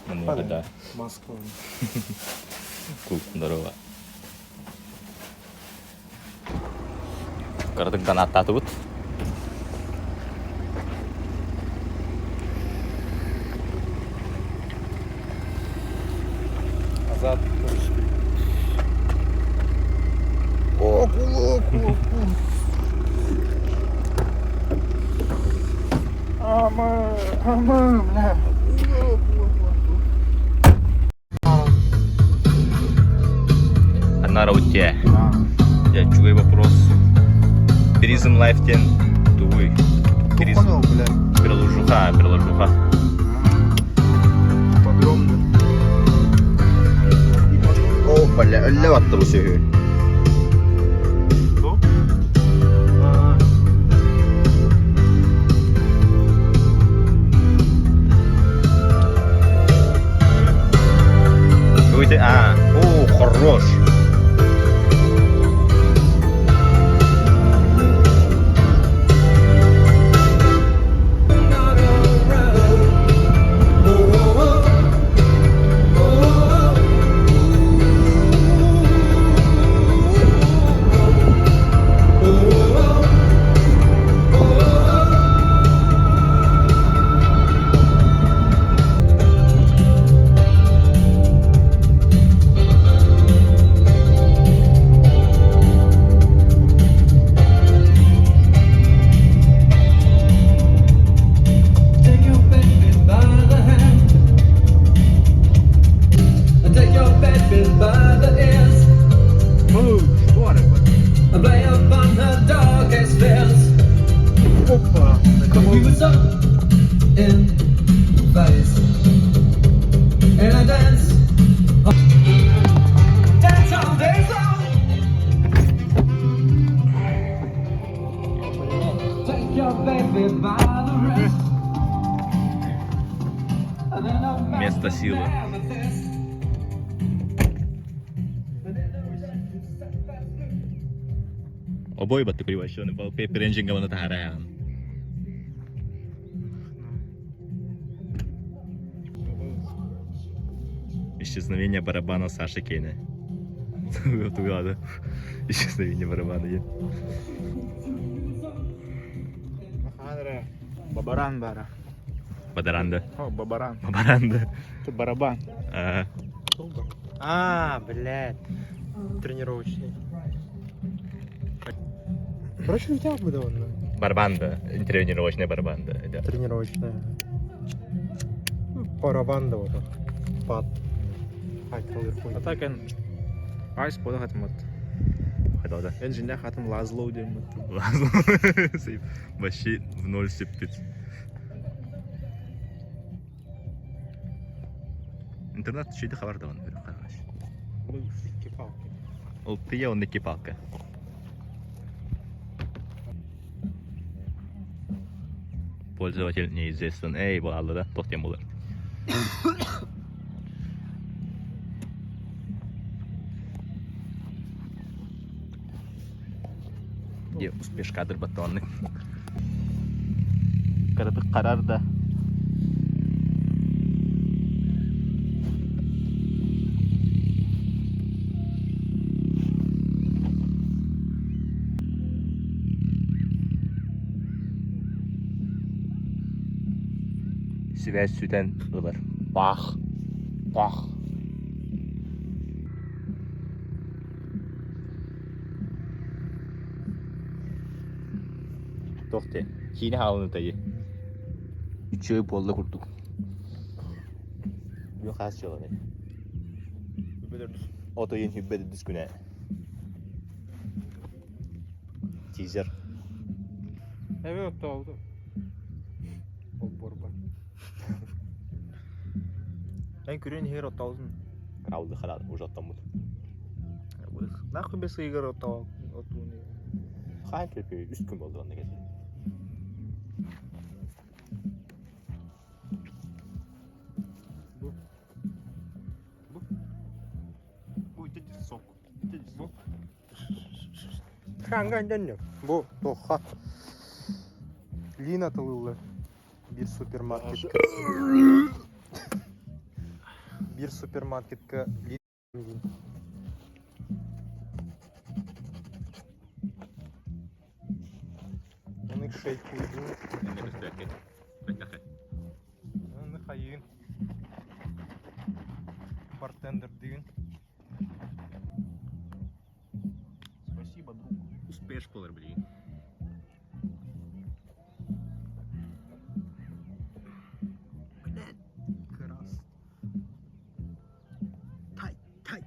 Манныга да. Москва. Кул, здорово. Кыратык донаттаатыбыт. Азат көрүстүк. О, кулу, кулу, кулу. Ама, ама, бля. Анара у тебя. Я чугай вопрос. Призм Life тен тугуй. Призм. Понял, бля. Приложуха, приложуха. Подробно. О, бля, өллө батты бу сөһү. Что? А, Туйте, а, о, хорош. Take your baby by the hand. And take your baby by the ears. And play upon her darkest fears. Опа. We were so in phase. In a dance. Dance all day long. Take your baby by the wrist. And then a Место силы. amethyst. Обои батты приващены, Paper Engine гавана тахараян. Исчезновение барабана Саши Кене. Тугада. Исчезновение барабана. е. Бабаран бара. Бадаранда. О, бабаран. Бабаранда. Это барабан. А, А, блядь. Тренировочный. Короче, у тебя выдавано. Барбанда. Тренировочная барабанда. Да. Тренировочная. Ну, Барабан да вот. Пат. А так эн Айс подахат мат. Хадада. Энжине хатым Лазлоу дем Вообще в ноль септит. Интернет şeyde хабар да он қараш. Ол тыя он екі палка. Пользователь неизвестен. Эй, бұл алды да, тоқтен болар. Де, успеш кадр батонный. Каратык карар да. Связь сүтэн ылар. Бах. Бах. Тохте. Киine хаалыны тайы. Үчөй болла курдук. Бу хас жоланы. Ото йын хүббе дүс күнә. Тизер. Evet oldu. Ол борба. Эн күрен хер оталдын. Крауды харады, уже оттамут. Нахуй без игр отал. Отуны. Хан төлпө үс күн болду анда кезе. Бу ити сок. Ити сок. Ханган дэнне. Бу тоха. Лина тылылы. Бир супермаркет. Биир супермаркетка диин. Оны шейкуйдун. Оны хайыын. Бартендердыын. Спасибо, друг. Успеш болар, блин. Крас. Тай, тай.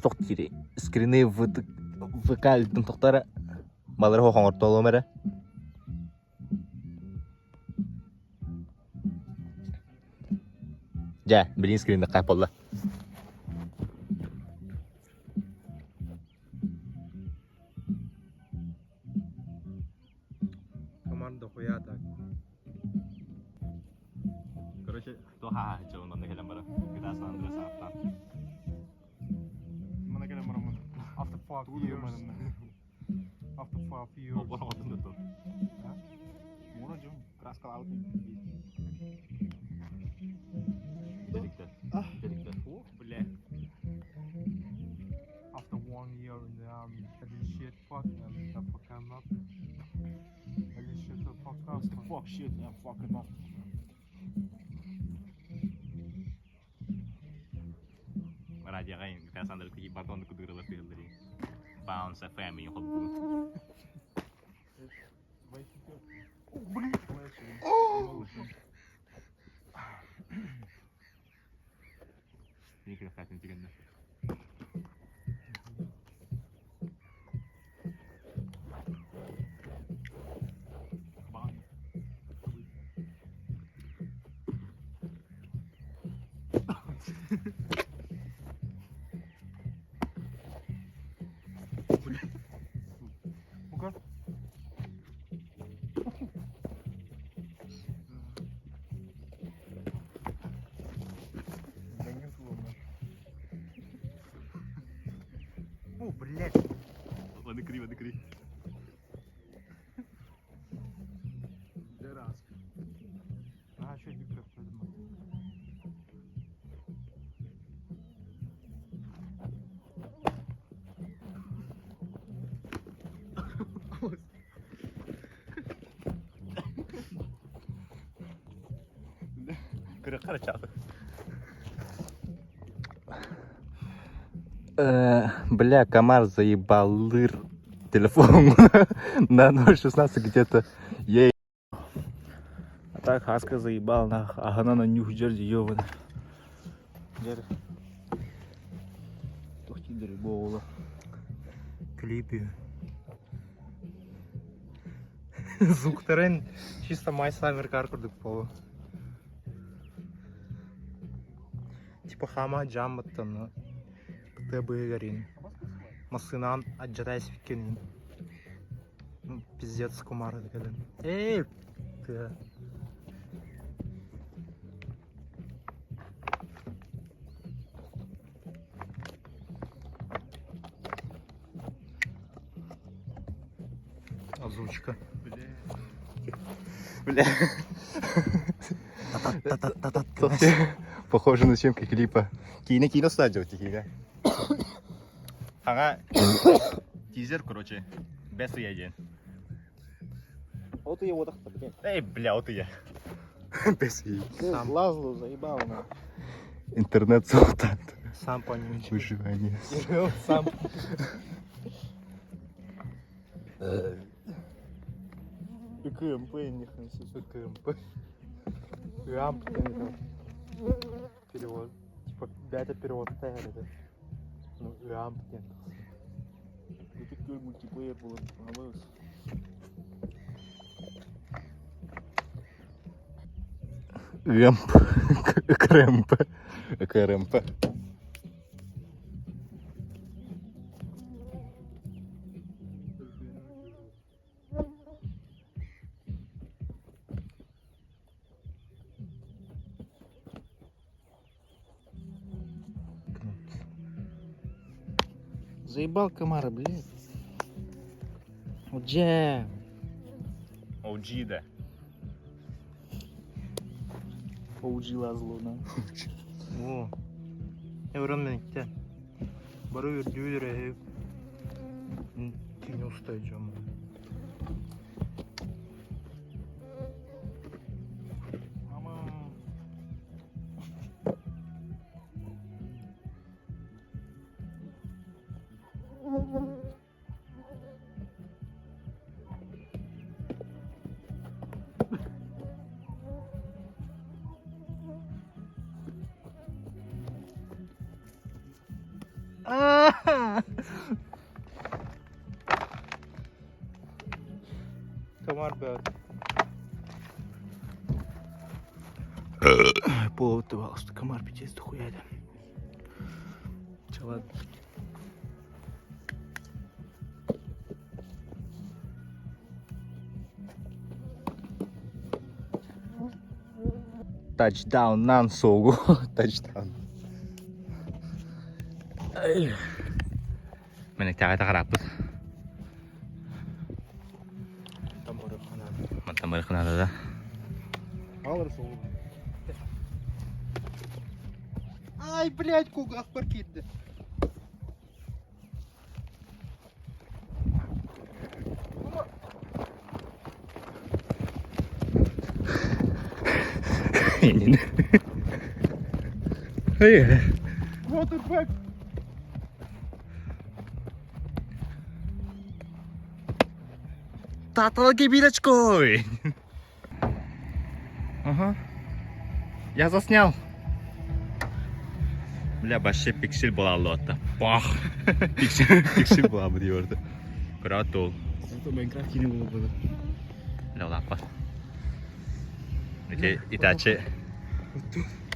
Туох диири скрины ВК илтим тохтара балары хоҥортолуом эрэ Дьэ, билигин скриннэххэ буолла. Команда хуя так. Короче, туох ааһыччабын манна кэлэн баран. GTA San Andreas ааттаан. Манна кэлэн бараммын. After 5 Тугу years. да After 5 years. Олбор оҕотун да тур. Мура дьон краскалаабыт Дедиктер. Дедиктер. Ух, бля. After 1 year in the army, I did shit fuck and the fuck I'm up. I did shit the fuck up. Fuck shit, I'm fucking up. Радиоҕа GTA San Andreas бардон кудырылар тыыллары. Bounce FM и холбуу. Блин. Микрофон тигэннэ. Бан. Ну-ка. О, блядь. Ладно, кри, ладно, кри. Раз. А, что Виктор придумал? Кыры чалы. Бля, комар заебалыр телефон на 0.16 где-то. Ей. А так Хаска заебал нах, а она на нюх джерди ёбаный. Джер. Тохтидер боула. Клипы. Звуктарын чисто My Summer Car курдук болу. Типа хама жамматтан, но типа ТБ гарин. Масынан аджарайс фиккенин. Ну, пиздец кумар кэлэн. Эй, ты. Озвучка. Бля. Похоже на съемки клипа. Киинэ киинэ стадио киинэ. Ага. Тизер, короче. Бес я день. Вот и его так-то, блин. Эй, бля, вот и я. Бес я. Сам. Лазлу заебал на. Интернет золота. Сам понял. Выживание. Сам. КМП, нихуя себе. КМП. Рамп Перевод. Типа, это перевод это. Ну, рамп нет. Это какой мультиплеер был, понравился. ЫМП, КРМП, КРМП. Заебал комара, блядь. Дже. OG да. OG лазло, да. О. Евроменте. Бары үрдүүр эһи. Тине устайжам. Мама. Комар бөт. Пол что комар пиздец дохуя это. Че, ладно. Тачдаун нан согу. Тачдаун. Мен тәгә тәгәрәппит. Там орыхана. Мантан барыхынада да. Алыр сол. Ай, блядь, кугах паркитті. Waterback. Таталки билочкой. Ага. Я заснял. Бля, вообще пиксель была лота. Пах. Пиксель, пиксель была бы диорда. Кратол. Зато Майнкрафт не было бы. Бля, лапа. Ите Итачи.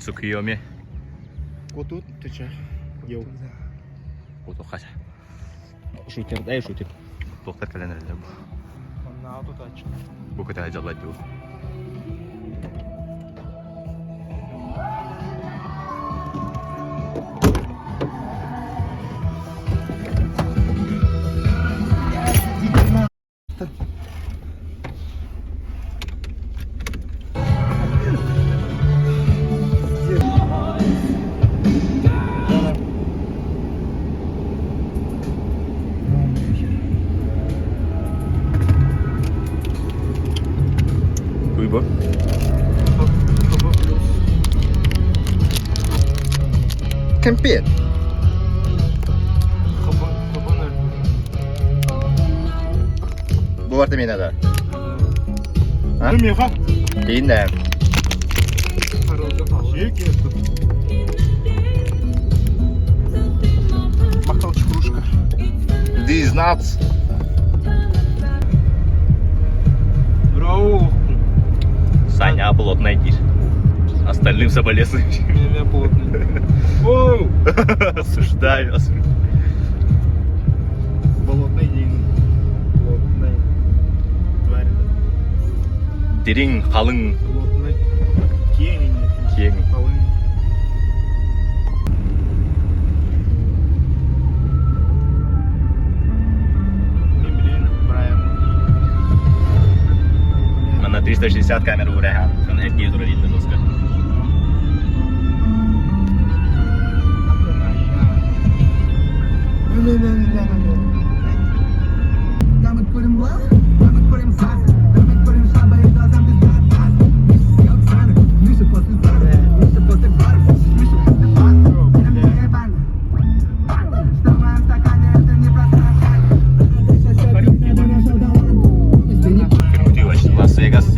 Цукиоми. Вот тут ты че? Йоу. Кутухаса. Шутер, дай шутер. Доктор календарь. На тут ач. Бу көтә жаллай ду. Куйбо. Кемпет. Хабан Бу барта мен ада. А? Меха. Дейін да. Жеке. Мақталчы кружка. These nuts. Браво. Саня плотный дишь. Остальным соболезную. Меня плотный. Оу! Осуждаю, осуждаю. Болотный день. Плотный. Тварь. Дерин қалың Плотный. Кенин. кең. Полынь. Не, блин, Брайан. На 360 камера ура. Он эрге тура дейді жестко. Там курим лав, там курим заз, там курим шаба и глазам без глаз. Миша Оксана, Миша после зала, Миша после баров, Миша после бар. Что в моем стакане, это не просто Крутый вообще, Лас-Вегас.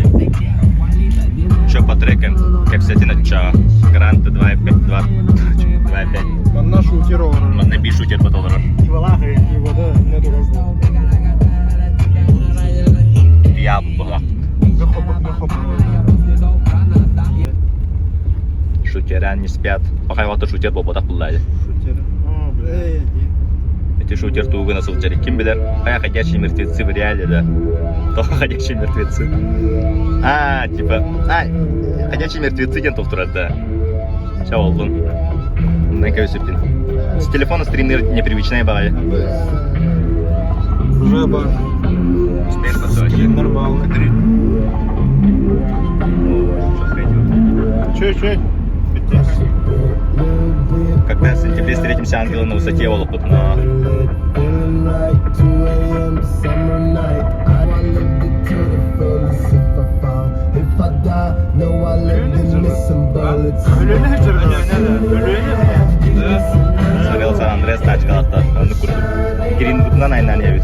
Че по трекам? Как, кстати, на ча? Гранта 2.5, 2, 2.5. Манна шутер олар. Манна би шутер по доллару. И валаха, И вода нету разного. Я была. Мехоп, мехоп. Херан не спят. Пока вот шутер буолбатах буллаады. Шутер. О, блядь. Эти шутер тугу сылдьар ким билэр? Хайа ходячие мертвецы в реале, да? То ходячие мертвецы. А, типа, а, ходячие мертвецы диэн туохтурар да. Ча оллун. Нека С телефона стример непривычная баҕайы. Уже бар. Смешно Нормально. Че, че? Когда в сентябре встретимся ангелы на высоте Олопут, но... Смотрел Сан Андреас тачкаларта, онну курдук. Гринвуднан айнан эбит.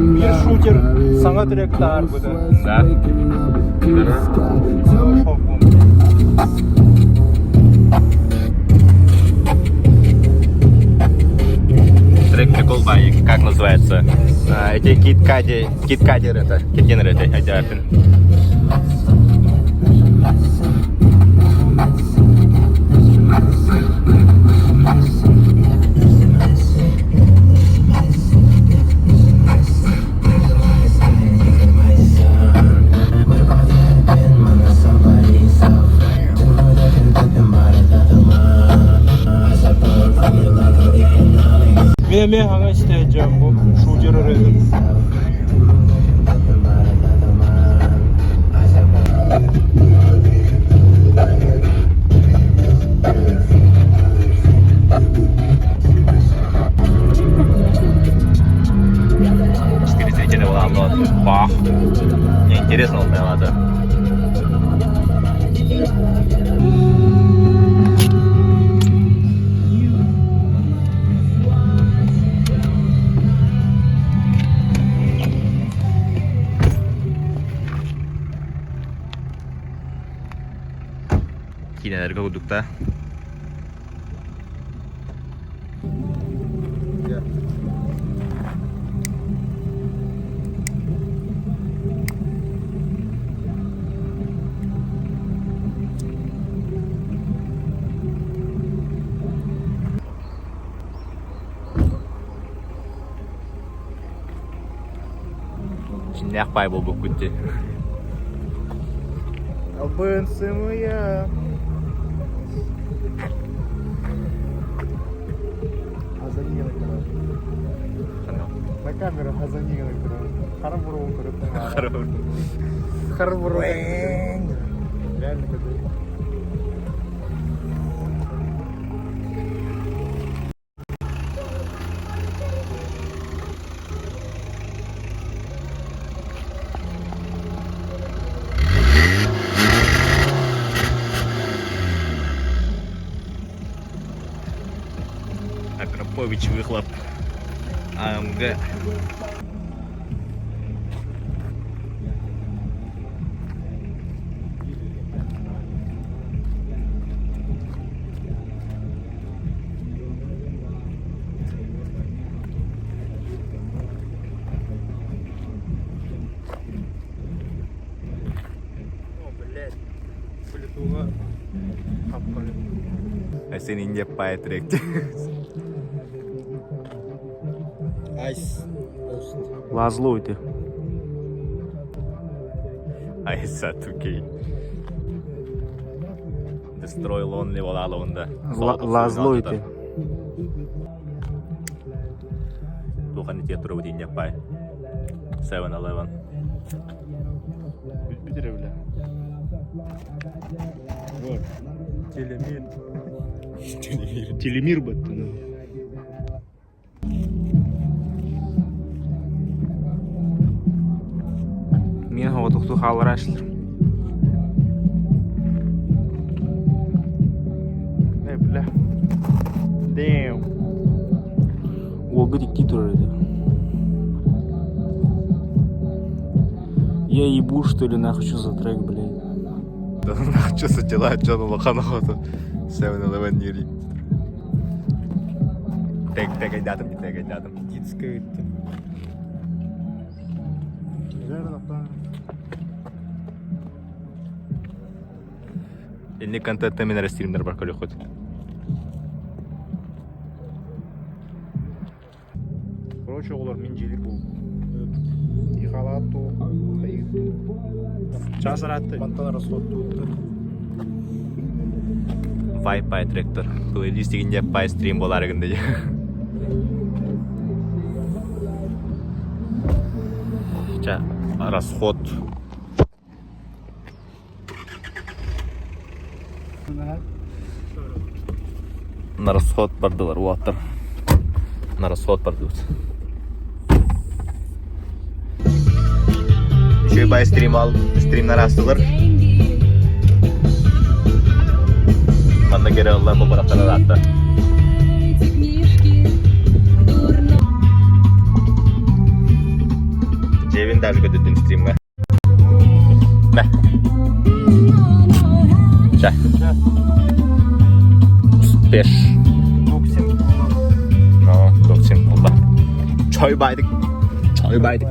Биир шутер саҥа трек таһаарбыта. Да. Трек прикол бай, как называется? А, эти Кит Кади, Кит Кадер это, Кит Генер это, Айдиапин. Мин эмиэ хаҥа истээдьэм бу шутер ырыатын. Четыре зрителя была Бах. Мне интересно, вот поняла, да. Киинэлэргэ курдук да. Дьиҥнээх баай буолбуккут дии. Албын сымыйа. Азанигана көрөр. На камеру Азанигана көрөр. Хара буруун көрөр. Хара буруун. Реально көрөр. Акрапович выхлоп АМГ. О, блядь. Полетуга. Хапкали. Сен инде пай трек. Айс. Лазло ити. Айса 2K. Destroy Lonely Валаловында. Лазло ити. Тухан ите туру динне пай. 7-Eleven. Бүт бля. Вот. Телемир. Телемир баттын. Мин хоҕотухту хааллара ашлар. Э, бля. Damn. Уолга икки турар этэ. Я ебу, что ли, нахуй, что за трек, блядь? Да нахуй, что за дела, Джон Лоханова 7-Eleven не. Тэгэйдаатым, тэгэйдаатым. Детская ыттым. Инник контентта мен эрэ стримнер бар көрүөххүт. Короче, оҕолор мин дьиэлир буолбут. Ихалаат туу, хайыыр туу. Чаас араатты. Мантан расходтууттар. Вай-пай трактор. Плейлист дегенде пай стрим болар гында. Ча, расход. На расход бардылар уолаттар. На расход бардыбыт. Еще бай стрим ал, стримнар астылар. Манна кере алла бабарактар атта. Джевин даже көтөттүн стримга. Мә. Чэ. Успеш. No, 90 буолла. Чой байдык. Чой байдык.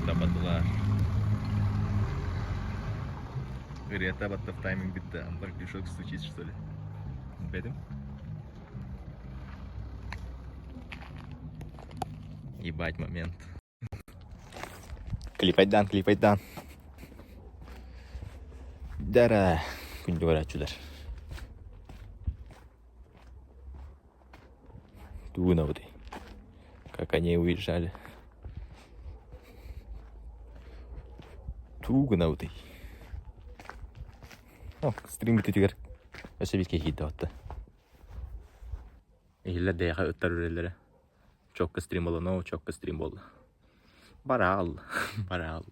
Табатылар. Ырыата баттах тайминг бүттэ. Ампар движок стучит, что ли? Бедим? Ебать момент. Клипайдан, клипайдан. Дара күндү көрөөччүлэр. Тугунабытый. Как они уезжали. Тугунабытый. О, стрим бүтүтүгэр өссө биир киһи киирдэ Иһиллэр дэйэхэ ыттар үрэллэрэ. Чокка стрим буолла, но чокка стрим буолла. Бараал, бараал.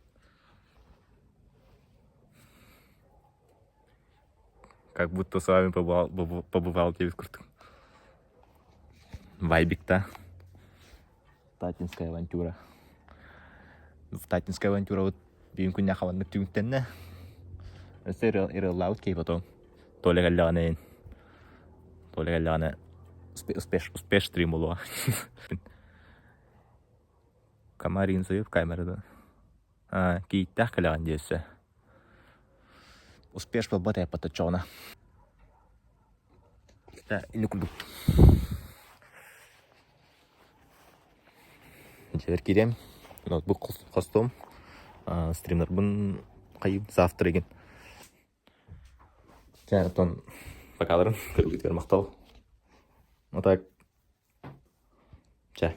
Как будто с вами побывал, побывал диэбит курдук. Вайбик-та. Татинская авантюра. Татинская авантюра вот бүгүн күннээх хабаннык түмүктэннэ. Өссө ырыаллаабыт киһи потом. Толя кэллэҕинэ Толя кэллэҕинэ успеш, успеш стрим буолуоҕа. Комарин союз камерада. А, кииттээх кэлэҕин дии өссө. Успеш буолбат эппат оччоҕуна. Ини курдук. Дьиэбэр киириэм, ноутбук хостуом, стримнарбын хайыым завтра игин. Чэ, оттон покаларым, көрүүгүтүгэр махтал. Вот так. Чэ.